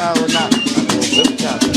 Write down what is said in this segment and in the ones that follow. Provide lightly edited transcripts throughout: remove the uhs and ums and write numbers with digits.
Chaona makombwe kuchapa.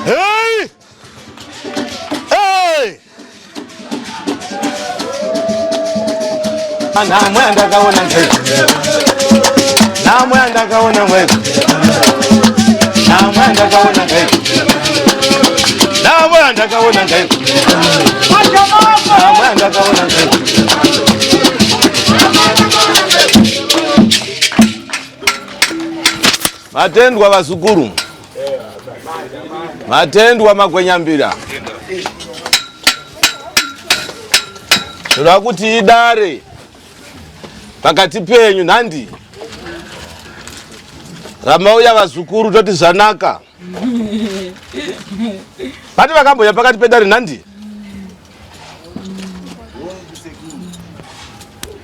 Hey! Hey! Nhamo yandakaona ndega. Nhamo yandakaona mwega. Nhamo yandakaona ndega. Nhamo yandakaona ndega. Nhamo yandakaona ndega. Matendwa vazukuru. Matendwa magwenyambira. Ndoda kuti idare pakati penyu nhandi. Ramauya vazukuru toti zvanaka. Pati vakamboya pakati pedare nhandi.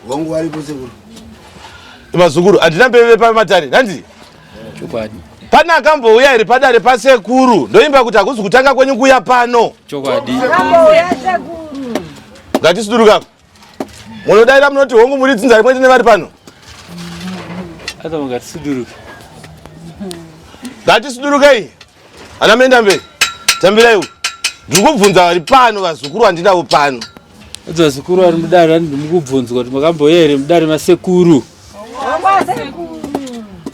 Wangu varipo sekuru. Vazukuru handina mbeve pamatare nhandi. Chokwadi. Pane akambouya here padare pasekuru? Ndoimba kuti hakuzi kutanga kwenyu kuuya pano. Chokwadi. Akambouya sekuru. Ngatisuduruka. Munodaira munoti hongu muri dzinza rimwe chete nevari pano. Ata mungatisuduruke. Ngatisudurukei. Ana menda mberi. Tambirai uku. Ndiri kubvunza vari pano vazukuru vandinavo pano. Udza vazukuru vari mudare vani ndimukubvunzwa kuti makambouya here mudare masekuru.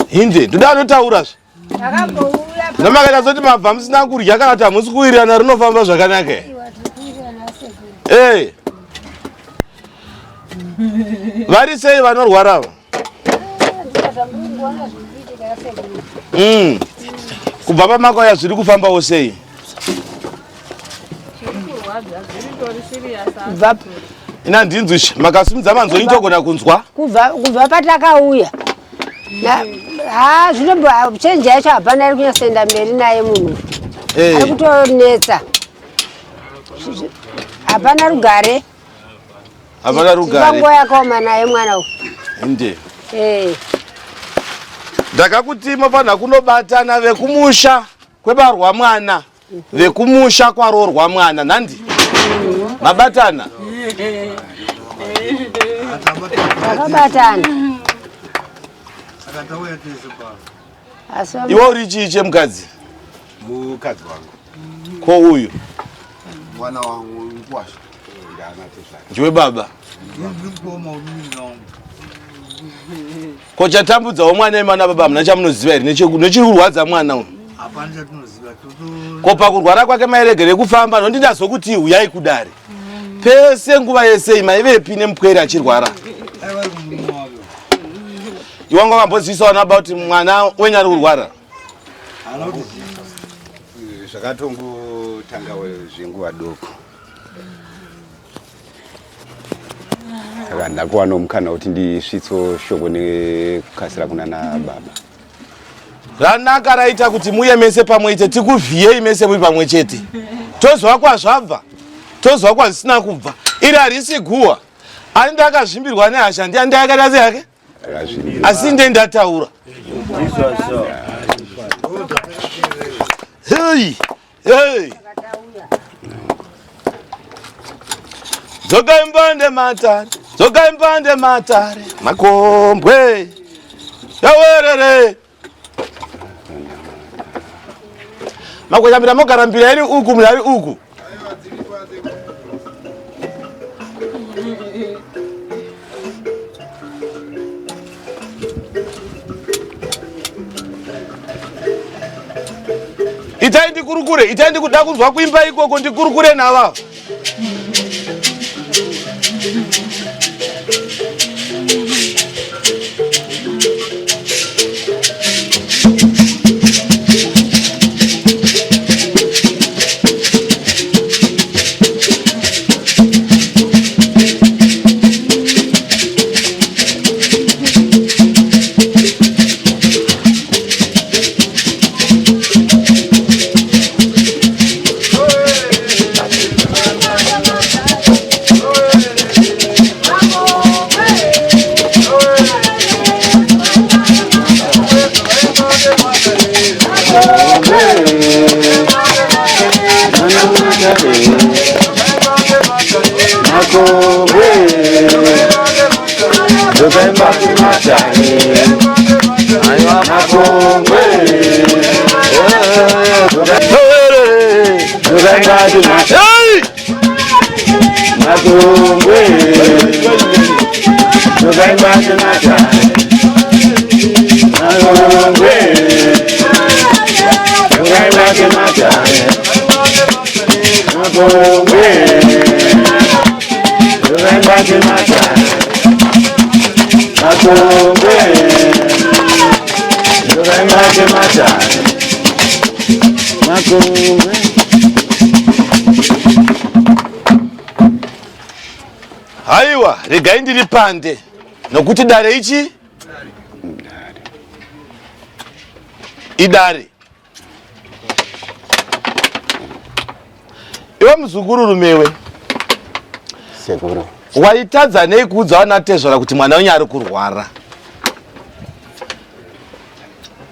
Hinde, ndoda anotaura zve. Zvamakaita soti mabva musina kudya kana kuti hamusi kuwirirana rinofamba zvakanaka here? Eh. Vari sei vanorwara ava? Kubva pamakauya zviri kufambawo sei? Ina handinzwi she makasimudza manzwa ini togona kunzwa. Kubva patakauya ha zvino chenji yacho hapana iri kunyatsoenda mberi naye munhu Eh. ari kutonetsa hapana rugare Hapana rugare. Panguva yakaoma naye mwana uyu. Inde. Eh. Ndakakuti mofanira kunobatana vekumusha kwebarwa mwana vekumusha kwaroorwa mwana nhandi mabatana Takabatana. Asi iwe uri chii chemukadzi Mukadzi wangu. Ko uyu? Mwana wangu mkwasha. Ndana tezvara. Ndiwe baba. Ndikoma umini wangu. Ko chatambudzawo mwana imana baba hamuna chamunoziva here nechiri kurwadza mwana uyu? Hapana chatinoziva. Ko pakurwara kwake mairegere kufamba nondi ndazokuti huyai kudare. Pese nguva yese maivepi nemupwere achirwara? Iwanga wambozivisawo naba kuti mwana wenyu ari kurwara? Zvakatongotanga zvenguva doko saka ndakuwanawo mukana wekuti ndisvitso shoko nekukasira kunana baba. Ranaka raita kuti muye mese pamwe chete tikuvhiyei mese muri pamwe chete tozwa kwazvabva tozwa kwazvisina kubva iri harisi guhwa ani ndakazvimbirwa nehasha ndiani ndayakaita seyake asi nde ndataura hei hei dzokai mbande matare dzokai mbande matare makombwe yawerere makwechambira mogara mbira iri uku munhu ari uku. Itai ndikurukure, itai ndikuda kunzwa kuimba ikoko ndikurukure navavo. Hey! Haiwa, regai ndiri pande nokuti dare ichi idare. Iwe muzukuru rumewe, Sekuru. Waitadza nei kuudza vana tezvara kuti mwana wenyu ari kurwara?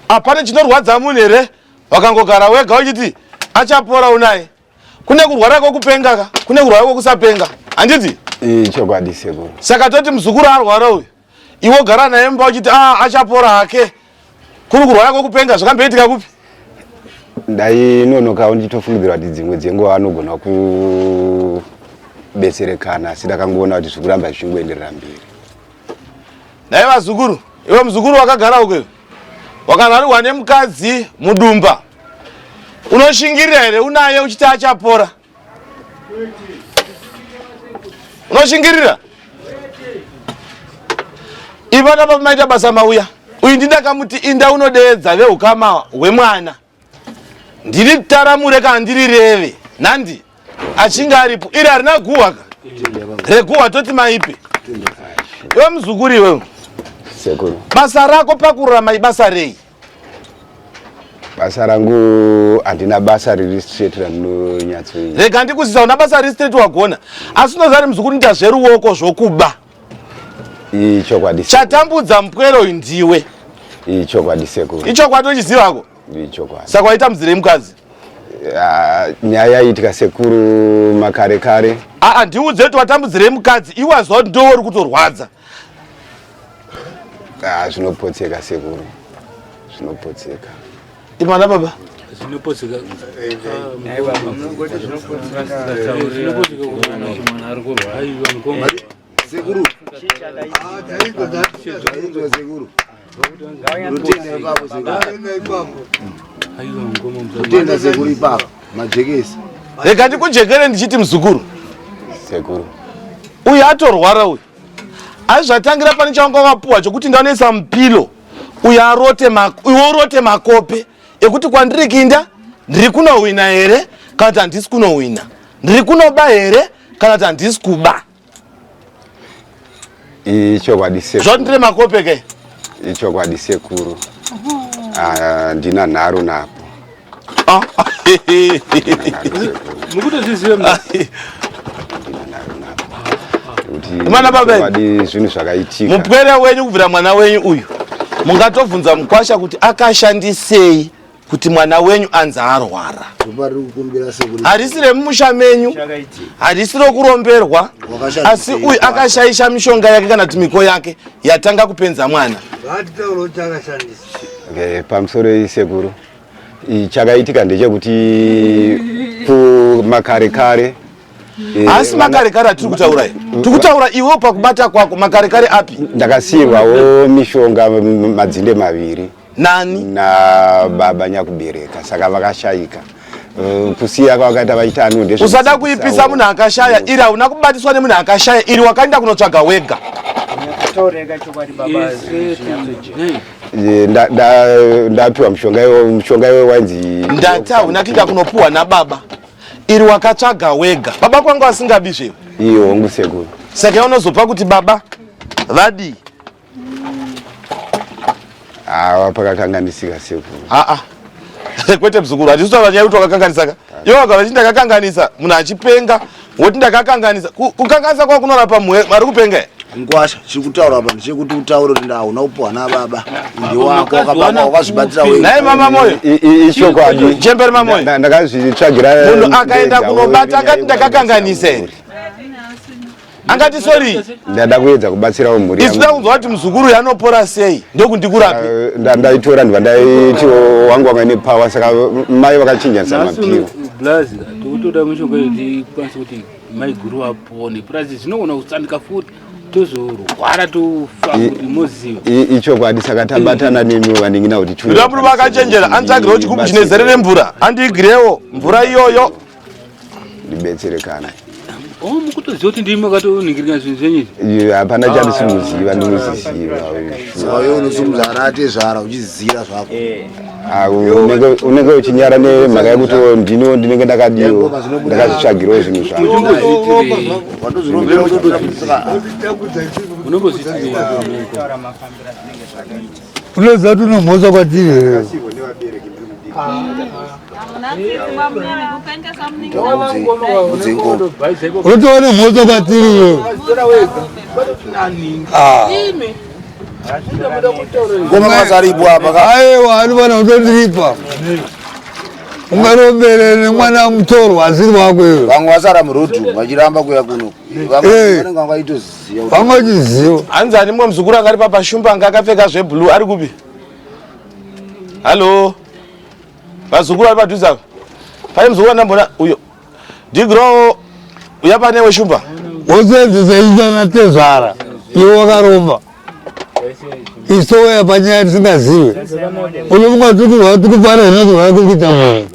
Hapana chinorwadza munhu here wakangogara wega uchiti achapora unaye? Kune kurwara kwokupenga ka, kune kurwara kwokusapenga, handiti? Ichokwadi sekuru. Saka toti muzukuru arwara uyu, iwe ogara naye mumba uchiti ah, achapora hake. Kuri kurwara kwokupenga zvakamboitika kupi? Ndainonokawo ndichitofungidzira kuti dzimwe dzenguva anogona kubetserekana, asi ndakangoona kuti zviri kuramba zvichingoenderera mberi. Nhai vazukuru, iwe muzukuru wakagara uko iwe, wakarwarirwa nemukadzi mudumba, unoshingirira here unaye uchiti achapora? Unoshingirira? Ivana baba maita basa mauya. Uyu ndindakamuti inda unodeedza veukama hwemwana. Ndiri taramure kana ndiri reve. Nandi achinge aripo. Iri harina guhwa ka. Reguhwa toti maipi. Iwe muzukuru iwewe. Sekuru. Basa rako pakururama ibasa rei? Basa rangu handina basa riri straight randinonyatsoita. Rega ndikuzisa una basa riri straight wagona. Asi unoziva kuti muzukuru unoita zveruoko zvokuba. Ichokwadi. Chatambudza mupwere uyu ndiwe. Ichokwadi sekuru. Ichokwadi uchizivako? Ichokwadi. Saka waita mudzirei mukadzi? Nyaya yaiitika sekuru makare kare. Aa, ndiudze kuti watambudzirei mukadzi iwe waziva kuti ndiwe uri kutorwadza. Zvinopotseka sekuru. Zvinopotseka. Imana baba. Zvinopotseka. Sekuru. Tainzwa sekuru. Rutenda ipapo sekuru. Rutenda sekuru ipapo. Majekesa. Rega ndikujekere ndichiti muzukuru. Sekuru. Uyu atorwara uyu. Asi zvatangira pane chawanga wapuwa chokuti ndanoisa mupilo uyu arote iwe urote makope ekuti kwandiri kinda ndiri kunohwina here kana kuti handisi kunohwina, ndiri kunoba here kana kuti handisi kuba. Ichokwadi sekuru. Zvoti ndire makope ke? Ichokwadi sekuru. Ah, ndina nharo napo. Ah. Mukutozviziva Mwana baba chokwadi zvinhu zvakaitika. Mupwere wenyu kubvira mwana wenyu uyu mungatobvunza mukwasha kuti akashandisei kuti mwana wenyu anzi arwara. Harisi remumusha menyu, harisi rokuromberwa, asi uyu akashaisha mishonga yake kana kuti miko yake yatanga kupenza mwana. Okay, pamusoro sekuru, chakaitika ndechekuti kumakare kare Asi makare kare atiri kutaura tiri kutaura iwe pakubata kwako makare kare api? Ndakasiirwawo mishonga madzinde maviri. Nani? Nababa nyakubereka, saka vakashaika. Kusiya kwavakaita vaita ano ndezve Usada kuipisa munhu akashaya, iri hauna kubatiswa nemunhu akashaya, iri wakaenda kunotsvaga wega. Ndapiwa mushonga iwo, mushonga iwo wainzi Ndati hauna kuenda kunopuhwa nababa, iri wakatsvaga wega. Baba kwangu asingabi zvewe. Iyo, hongu sekuru. Saka unozopa kuti baba vadii? Awa, pakakanganisika sekuru. Aa, kwete mzukuru, hatisi kutaura nyaya yekuti wakakanganisa ka. Iwe wakagara uchiti ndakakanganisa, munhu achipenga woti ndakakanganisa. Kukanganisa kwako kunorapa mwe ari kupenga here? Ngwasha, chiri kutaura apa ndechekuti utaure kuti ndauna kupuwa nababa, ndiwako wakababa wakazvibatira wega. Nhai mama Moyo. Ichokwadi. Chembere maMoyo. Ndakazvitsvagira Munhu akaenda ndega, kunobata akati nyaya ndakakanganisa here? Angati sorry. Ndada kuedza kubatsirawo mhuri. Isu da kunzwa kuti muzukuru uyu anopora sei, ndokundikurapi. Ndaitora ndibva ndaiti wangu wanga ine power, saka mai vakachinjanisa mapiro. Blazi, tikutoda mishonga yoti kwanisa kuti maiguru vapone, purazi zvinogona kusandika futi, tozorwara tofa kuti moziva. Ichokwadi, saka tabatana nemi vaningina kuti Ndoda murume akachenjera anditsvagirewo chigubhu chine zere remvura, andiigirewo mvura iyoyo. Ndibetserekana. O, mukutoziva kuti ndimi makatoningirika zvinhu zvenyu izvi? Iyo, hapana chandisimuziva, ndinoziziva. Saka iwe unosumudza ana atezvara uchizira zvako. Ah, unenge uchinyara nemhaka yekuti ndino ndinenge ndakadiwo, ndakazvitsvagirawo zvinhu zvangu. Watozvirombera utototambudzika. Unombozviitirei? Unoziva kuti unomhosva kwatiri here? Unotova nemhosva kwatiri iwewe. Ah. Ngoma masaripo apa ka. Aiwa, anofana kutondiripa. Ungarombere nemwana mutorwa asiri wako iwe. Vamwe vasara murodhu vachiramba kuya kuno. Vamwe vanenge vangaitoziva. Vamwe vachiziva. Hanzi ani mumwe muzukuru anga ari papashumba anga akapfeka zveblue ari kupi? Hallo, vazukuru vari padhuze apa, pane muzukuru andambona uyo dhigirowo uya pane weshumba. Wosenzesa isana tezvara iwe wakaromba, isowaya panyaya tisingazive. Unofunga tikurwa tikupara zvinozorwa kuita munhu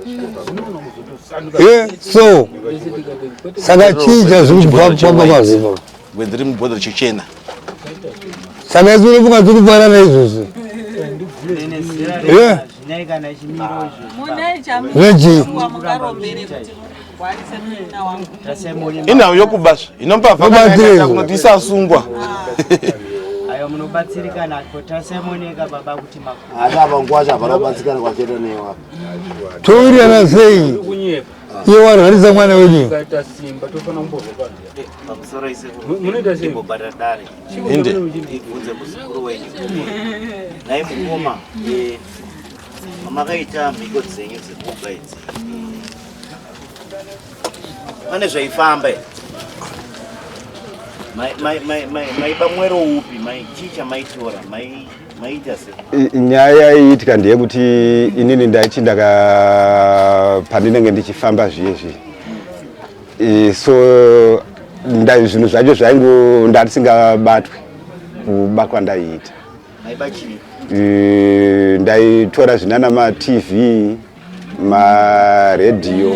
ye so saka chii chazviri kufamba kwazvo ipapo? Gwenzi riri mubhodhoro chichena. Saka isu unofunga tikupara naizvozvo ye nechi? Inhau yokubasva inopa Mubatsire. kunoti isasungwa. Ayo, munobatsirikana kotasemoneka baba kuti makuru. Asi apa ngwasha hapana kubatsikana kwachaita newe apa. Towirirana sei iye warwarisa mwana wenyu? Ukaita simba tofanira kumbobva panze. Pamusoro isekuru. Munoita sei? Ndimbobata dare. Inde. Ndibvunze muzukuru wenyu. Nhai mukoma, makaita mhiko dzenyu dzekuba idzi. Pane zvaifamba here? Maiba mwero upi? Mai chii chamaitora? Maiita sei? Nyaya yaiitika ndeyekuti inini ndaiti ndaka pandinenge ndichifamba zviyezvi, so zvinhu zvacho zvaingo ndasingabatwi kuba kwandaiita. Maiba chii? Ndaitora zvinana maTV, maredhiyo.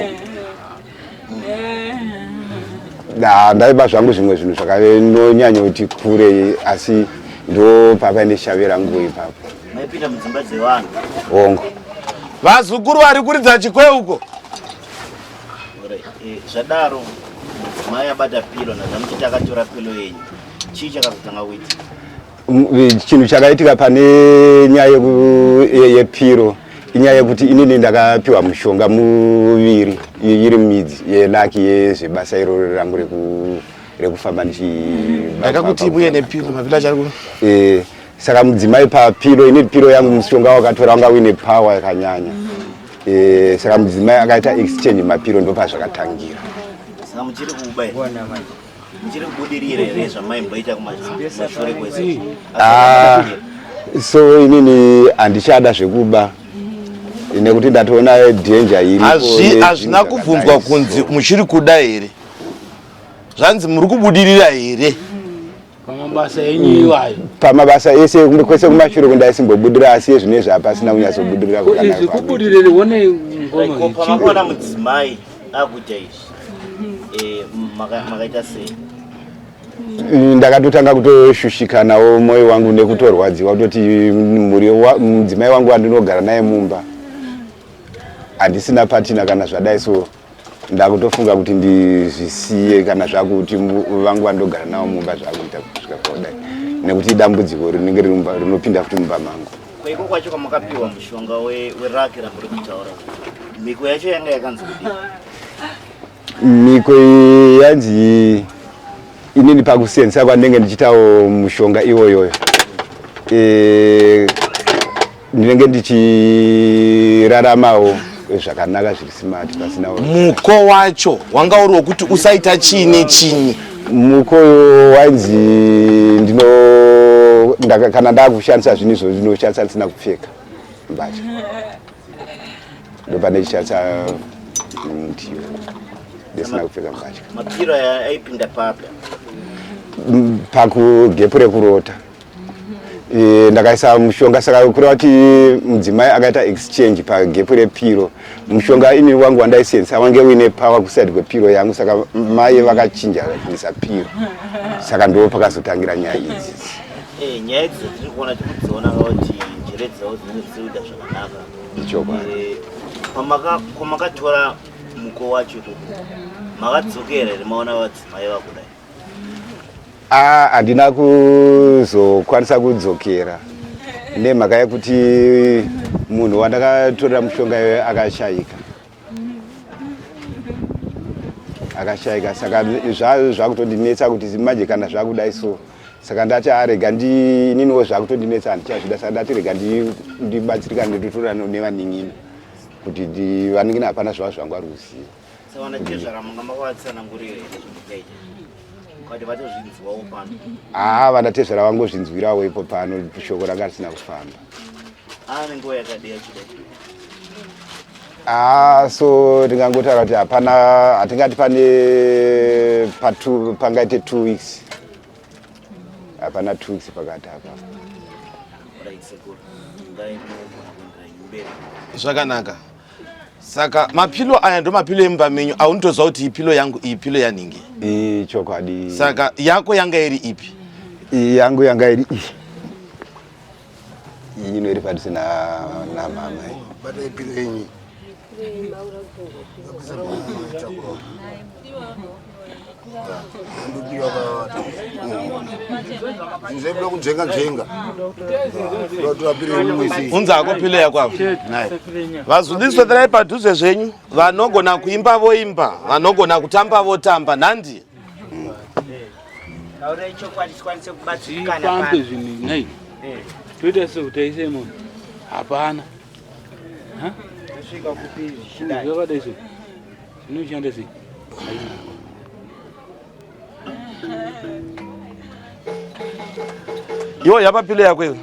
Ndaiba zvangu zvimwe zvinhu zvakanonyanya kuti kure, asi ndo papaine shavi rangu ipapo. Maipinda mudzimba dzevanhu? Hongu. Vazukuru vari kuridza chikweuko. Alright, zvadaro mudzimai abata pilo nazvamuchiti akatora pilo yenyu, chii chakazotanga kuitika? Chinhu chakaitika pane nyaya yepiro inyaya yekuti inini ndakapiwa mushonga muviri iri midzi yelucky yezvebasa iroro rangu rekufamba ndichi Ndakakuti uye nepiro, mapiro acho ari ku Saka mudzimai papiro, ini piro yangu mushonga wakatora wanga uine power yakanyanya. Saka mudzimai akaita exchange mapiro, ndopazvakatangira. Saka muchiri kuba here? Muchiri kubudirira here zvamaimboita kumashure kwese? Ah, so inini handichada zvekuba nekuti ndatoona danger iripo nezvinhu Hazvina kubvunzwa zvakadai. kunzi muchiri kuda here, zvanzi muri kubudirira here? Pamabasa enyu iwayo. Pamabasa ese kwese kumashure kundaisimbobudirira asi yezvinezvi hapasina kunyatsobudirira Ko izvi kubudirire one ngoma Ko pamakaona mudzimai akuita izvi eh, makaita sei? Ndakatotanga kutoshushikanawo mwoyo wangu nekutorwadziwa kutoti mhuri mudzimai wangu wandinogara naye mumba handisina patina kana zvadai so ndakutofunga kuti ndizvisiye kana zvakuti vangu vandogara navo mumba zvakuita kusvika pakudai nekuti idambudziko rinenge rinopinda futi mumba mangu. Kwaiko kwacho kwamakapiwa mushonga weraki ramuri kutaura mhiko yacho yanga yakanzi kudii? Mhiko iyi yanzi inini pakusenzesa kwandinenge ndichiitawo mushonga iwoyoyo e, ndinenge ndichiraramawo zvakanaka zviri smart pasina muko wacho wanga uri wekuti usaita chii nechinyi muko wainzi ndino kana ndakushandisa zvinhu izvozvo ndinoshandisa ndisina kupfeka mbatya ndopane ndichishandisa muti ndisina kupfeka mbatya mapiro aya aipinda papi pakugepu rekurota e, ndakaisa mushonga saka kureva kuti mudzimai akaita exchange pagepu repiro mushonga ini wangu wandaisenzisa wange uine power kuside kwepiro yangu saka mai vakachinja kuisa piro saka ndo pakazotangira nyaya idzi e, nyaya idzi dzatiri kuona tikudziona kuti njere dzavo dzinenge dzisiri kuita zvakanaka ichokwadi e, kwamakatora muko wacho ikoko makadzokera here maona vadzimai vakudai Ah, handina kuzokwanisa kudzokera nemhaka yekuti munhu wandakatorera mushonga iyoyo akashaika akashaika saka zvakutondinetsa kuti manje kana zvakudai so saka ndati arega ah, ininiwo zvakutondinetsa handichazvida saka ndati rega ndibatsirikane ndotora nevanin'ina kuti vanin'ina hapana zvava zvangu ari kuziva Sawana tezvara manga makavatsanangurira here zvamuchaita? Kwati vatozvinzwawo pano. Ah, vana tezvara vangozvinzwirawo ipo pano shoko ranga risina kufamba. Ah, nenguva yakadii achidai? Ah, so tingangotaura kuti hapana hatingati pane patu pangaite 2 weeks. Hapana 2 weeks pakati apa. Right sekuru. Ngai munogona kuendera mberi. Zvakanaka. Saka mapilo aya ndo mapilo emumba menyu aunotoziva kuti iyi pilo yangu iyi pilo yanhingi. Ichokwadi. Saka yako yanga iri ipi? Iyi yangu yanga iri iyi. Iyi ino iri padhuze na namama. Bata ipilo yenyu. Unza hako pilo yako apo. Vazuli swederai padhuze zvenyu. Vanogona kuimba voimba, vanogona kutamba votamba. Nhandi. Taurai chokwadi tikwanise kubatsirikana Zvifambe pano. zvinhu nhai. Toita sekuti taise munhu. Hapana. Ha? Tosvika kupi zvichidai? Zvakadai so. Zvinoshanda sei? Iwo yapa pilo yako iwe.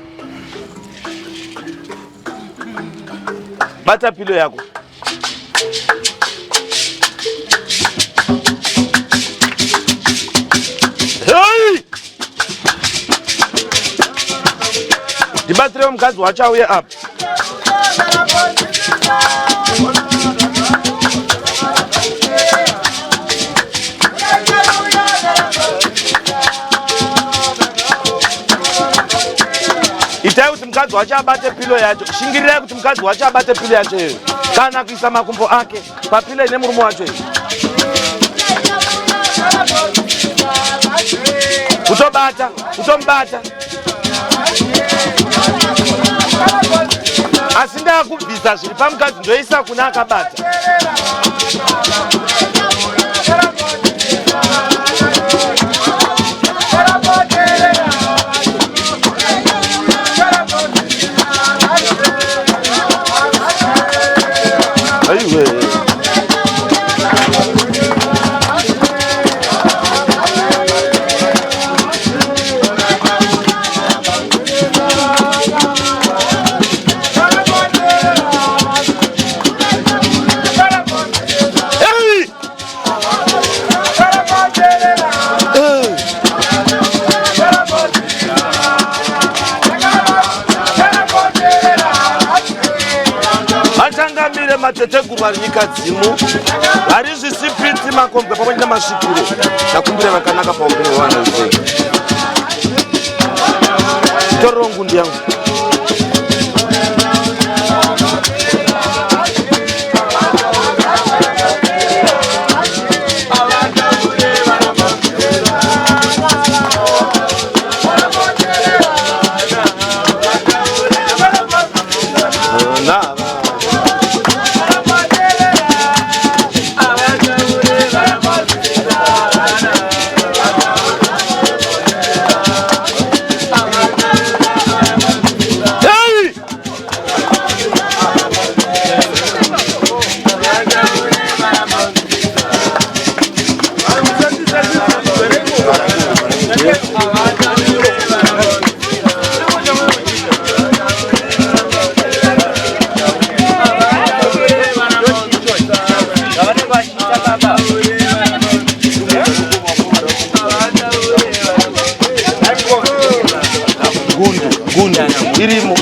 Bata pilo yako. Hey! Ndibatsirewo mukadzi wacho auye apa. Itai kuti mukadzi wacho abate pilo yacho. Shingirirai kuti mukadzi wacho abate pilo yacho iyoyo. Kana kuisa makumbo ake papilo ine murume wacho iyo. Kutobata, kutomubata. Asi ndakubvisa zviri pamukadzi ndoisa kuna akabata. Aiwe. mateteguru vari nyika dzimu vari zvisipiti makombwe pamwe nemasvikiro ndakumbira vakanaka paupenyu hwevana upenyu torero ngundu yangu Gundu, gundu irimo.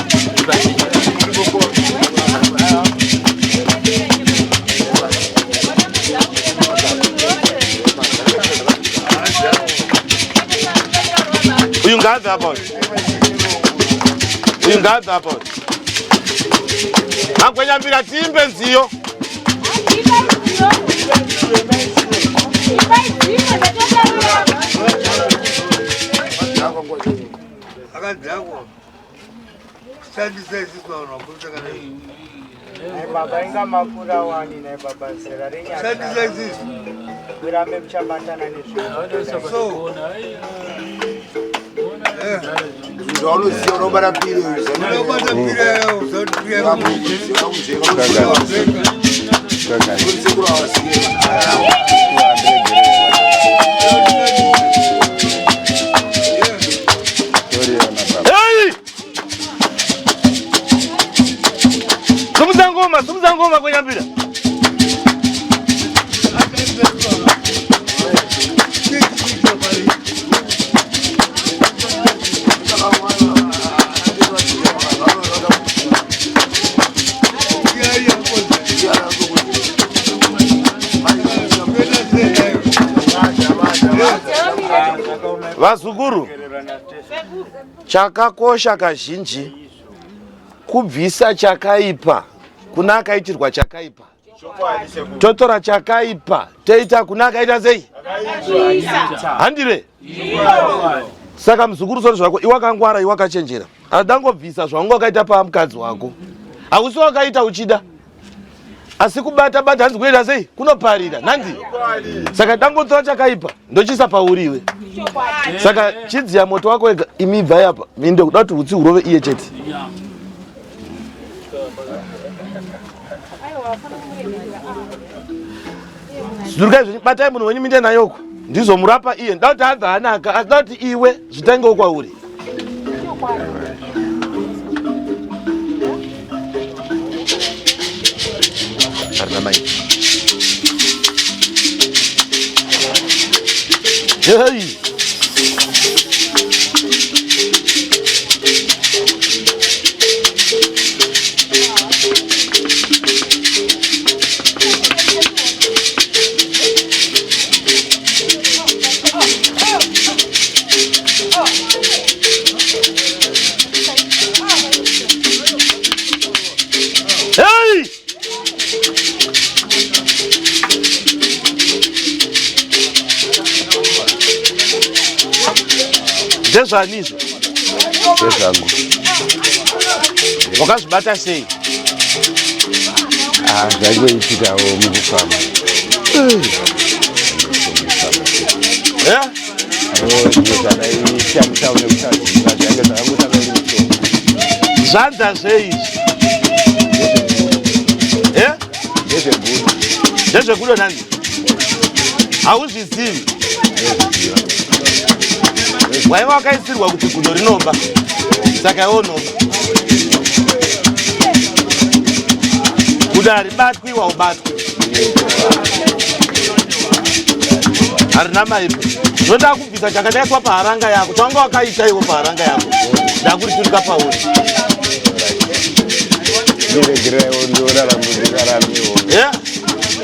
Uyu ngaabve apa uyu. Uyu ngaabve apa uyu. Magwenyambira tiimbe nziyo. Akadhakwa. Shandisa isusu vanhu vakuru takadai. Nai baba inga makura wani nai baba zera renyasha. Shandisa isusu. Murambe muchabatana nezvinhu. So. Zvaunoziva unobata piro. Unobata piro, uzoti piro. Hey! Sumudza ngoma, sumudza ngoma kwenyambira. Vazukuru, chakakosha kazhinji kubvisa chakaipa kuna akaitirwa chakaipa, totora chakaipa toita kuna akaita sei handire. Saka muzukuru sori zvako iwakangwara iwakachenjera, adangobvisa zvawanga wakaita pamukadzi wako, hausi wakaita uchida, asi kubata bata hanzi kunoita sei kunoparira nandi. Saka dangotora chakaipa ndochiisa pauriwe. Saka chidziya moto wako wega, imi ibvai apa minde kuda kuti hutsi hurove iye chete. Zurukai zvenyu, batai munhu wenyu minde nayoko ndizomurapa iye. Nda kuti abva anaka, asi da kuti iwe zvitangewo kwauri. Harina mai. Hey! Hey! Ndezvani izvo? Ndezvangu. Wakazvibata sei? Ah, zvaingoitikawo mukufamba. Eh? Zvadaishandisawo nekusaziva zvainge zvakangotanga iri mishonga. Zvanza zvei izvi? Eh? Ndezvegudo. Ndezvegudo nani? Hauzvizivi? Waiva wakaisirwa kuti gudo rinoba, saka iwe unoba. Gudo haribatwi, iwe haubatwi. Harina maipo. Zvoda kubvisa chakataiswa paharanga yako, chawanga wakaita iwe paharanga yako, ndakuriturika pauri. Ndiregerewo ndorarama ndiraramewo. Yeah?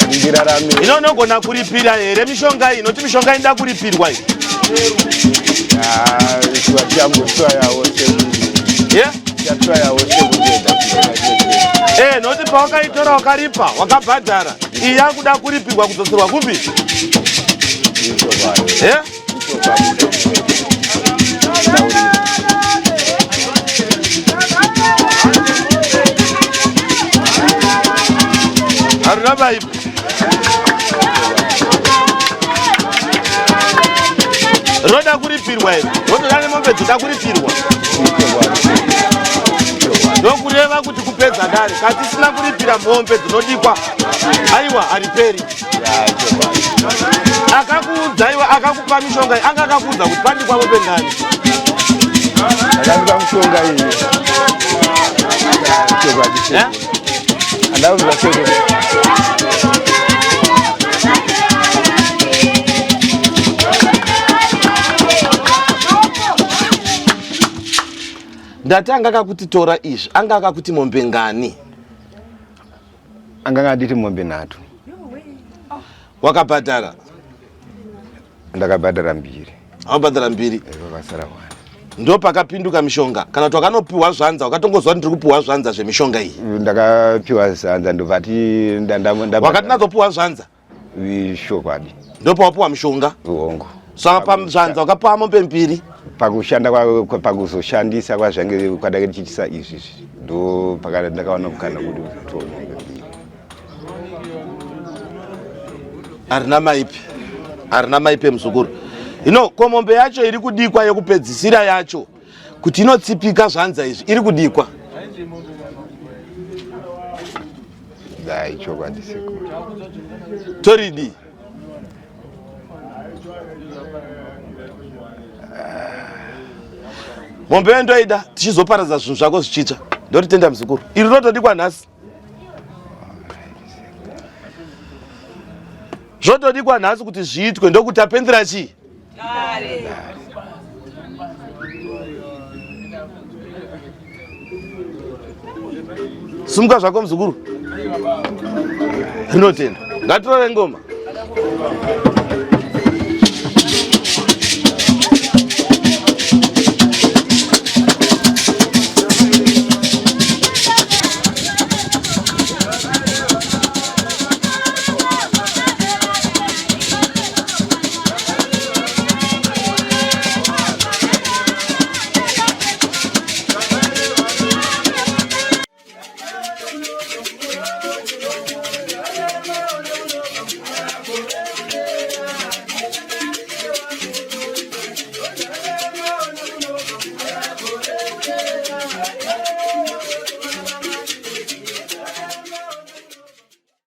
Ndirarame. Ino unogona kuripira here mishonga iyi nokuti mishonga inoda kuripirwa iyi. Ah, shuwa tichambotwayawo sekuru. Yeah? Tichatwayawo sekuru. Eh, nokuti pawakaitora wakaripa wakabhadhara iyi yakuda kuripirwa kudzoserwa kupi? Yeah? Haruna maipi. Roda kuripirwa iri. Rotoda nemombe dzoda kuripirwa. Ndokureva kuti kupedza dare. Katisina kuripira mombe dzinodikwa. Aiwa hariperi. Akakuudza iwe akakupa mishonga iyi anga akakuudza kuti pandikwa mombe ngani? Akandipa mushonga iyi. Chokwadi Eh? sekuru. Andauza sekuru. Ndati anga akakuti tora izvi anga akakuti mombe ngani? Anga anditi mombe nhatu. Wakabhadhara? Ndakabhadhara mbiri. Wabhadhara mbiri. Vakasara one. Ndopakapinduka mishonga kana kuti wakanopiwa zvanza wakatongozwa kuti ndiri kupiwa zvanza zvemishonga iyi. Ndakapiwa zvanza ndobva ti Wakati nazopiwa zvanza Chokwadi. ndopawapiwa mishonga. Hongu. Saka pazvanza wakapiwa mombe mbiri. Pakushanda pakuzoshandisa kwazvange kwadake tichiitisa izvi izvi ndo pakati ndakawana mukana kuti kutora mombe mbiri. Harina maipi. Harina maipi muzukuru. Hino ko mombe yacho iri kudikwa yekupedzisira yacho kuti inotsipika zvanza izvi iri kudikwa. Dai chokwadi sekuru. Toridi. Mombe yo ndoida tichizoparadza zvinhu zvako zvichitsva. Ndotitenda muzukuru. Iri rotodikwa nhasi. Zvotodikwa nhasi kuti zviitwe ndokuti apendera chii? Simuka zvako muzukuru. Rinotenda. Ngatirore ngoma.